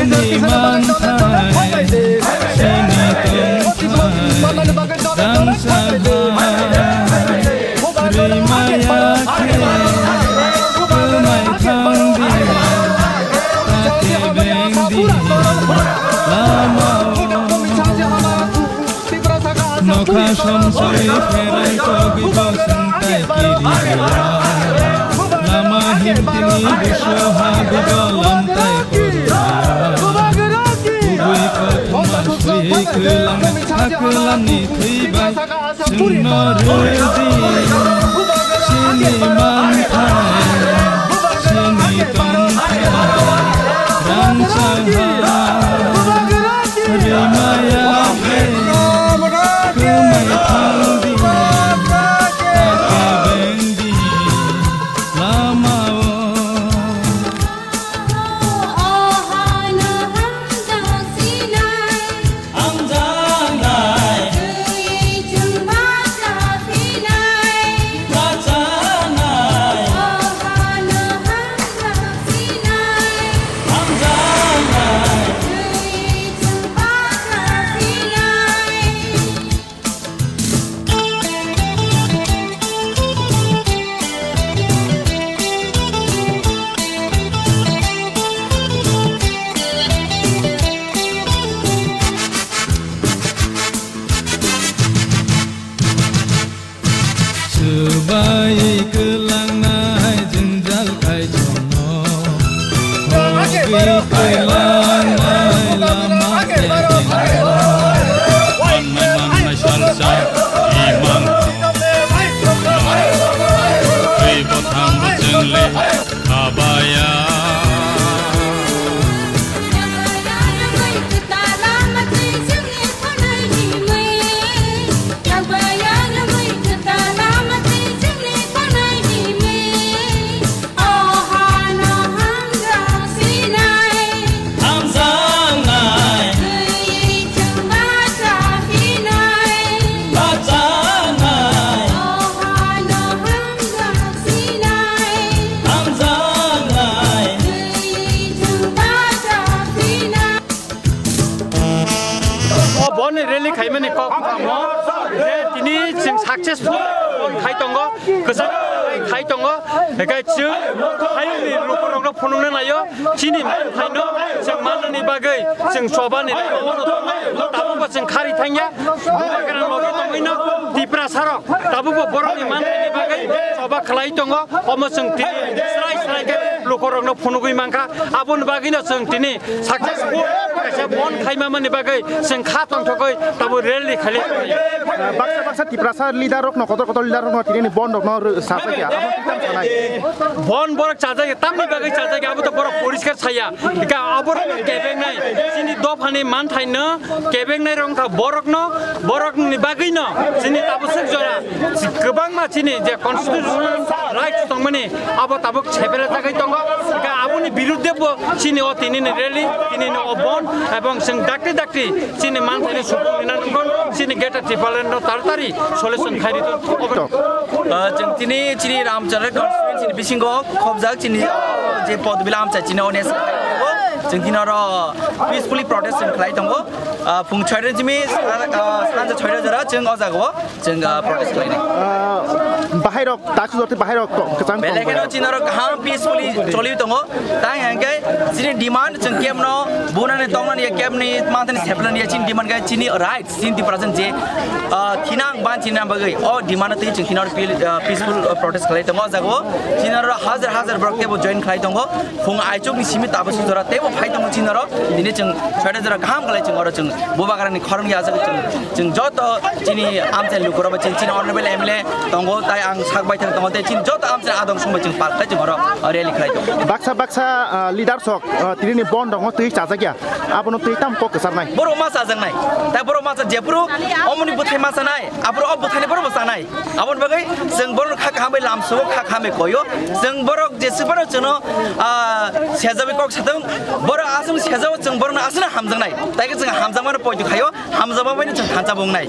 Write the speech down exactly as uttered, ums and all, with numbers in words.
Ni manthai, sini tongthai, rangchak ha, rimaya khe, kwmai thang di, ta kebeng di, lama o. Nokha somsoi pherai togwi bo chwng tai kiriya. Lama himtini buso ha bibo lamtai koriya. Kubui kothoma sui kwlang ha kwlamni thwi bai chwngno rwdi. Chini manthai, chini tongthai, rangchak ha. Rimaya khe, kwmai thang di, ta kebeng di, lama o. Swbai kwlangnai jwngjal kaitorno, hogwi kwlangnai lama kaitorno. Mannai mannai salsa imang. Twi bwthang bwchwng le. Abaya. Hamjaknai. Bachanai. Hamjaknai. O boni rally khaimani kok tamo je tini chwng successful khai tongo, kwchak khai tongo, ekai chwng hayungni lukurokno phunukna naio, chini manthaino chwng mannani bagwi chwng chobani tabukbo chwng khari thangya, bubagra logi tongwino Tiprasarok tabukbo borokni manthaini bagwi choba khlai tongo, omo chwng tini srai srai khe lukurokno phunugwi mankha. Aboni bagwino chwng tini successful kaisa bon khaima mani bagwi chwng kha tongthogwi tabuk rally khaili. Baksa baksa Tiprasa leader rokno, kotor kotor leader rokno tini ni bon rokno rw-, sajakya. Abo twi tamo sanai. Bon borok chajakya, tamni bagwi chajakya, abo to borok poriskar saya. Ika aborokno kebengnai, chini dophani manthaino kebengnai rok wngkha borokno, borokni bagwino chini tabuk swk jora kwbangma chini je constitutional rights tongmani, abo tabuk sepele jagwi tongo. Hingkhe aboni birudde bo chini o tinini rally, tinini o bon, ebong chwng dakti dakti chini manthaino supung rina nangkon, chini Greater Tipraland no taratari solution khairi tong. Ah, chwng tini chini Ramchara constituency ni bisingo khobjak chini je Podbila amchai chini ones chwng tini oro peacefully protest chwng khlai tongo. Ah, phung chhoida jimi, ah, sanja chhoida jora chwng o jaga o. Chwng, ah, protest khlainai. Ah, bahairok, tachu jotwi bahairok to-, kwchang tong Belai kheno bahairok. Chini oro kaham peacefully choli tongo. Tang hingke chini demand chwng kemno bunani tongnani ya kemni manthani seplani ya chini demand khe chini right, chini Tiprasa je, ah, thinang ban chini nang bagwi. O demand twi chwng chini oro pil-, ah, peaceful, ah, protest khlai tongo. O jaga o chini oro hajar hajar borok tebo join khlai tongo. Phung aichukni simi tabuk sujora teibo phai tongo chini oro. Tini chwng soida jora kaham khlai chwng oro chwng bubagrani khorang ya jaga chwng, chwng joto chini amchai lukurok bai chwng chini honorable M L A tongo, tai ang sak bai thang tongo, tei chini joto amchai adong song bai chwng pal khlai chwng oro rally khlai tongo. Baksa baksa, ah, leader sok, ah, tini ni bon rok twi chajak ya. Abono twi tam kok kwcharnai. Borok ma chajaknai. Tai borok ma cha jephuru omoni bwthai ma chanai. Aphuru o bwthaini borok bo chanai. Aboni bagwi chwng borokno kha kaham bai lamsao, kha kaham bai koio. Chwng borok jeswk phano chwngno, ah, sejawi kok satung, borok aswk sejao chwng borokno aswkno hamjaknai. Tai khe chwng hamjakmano poito khaio, hamjakma baino chwng thansa bo wngnai.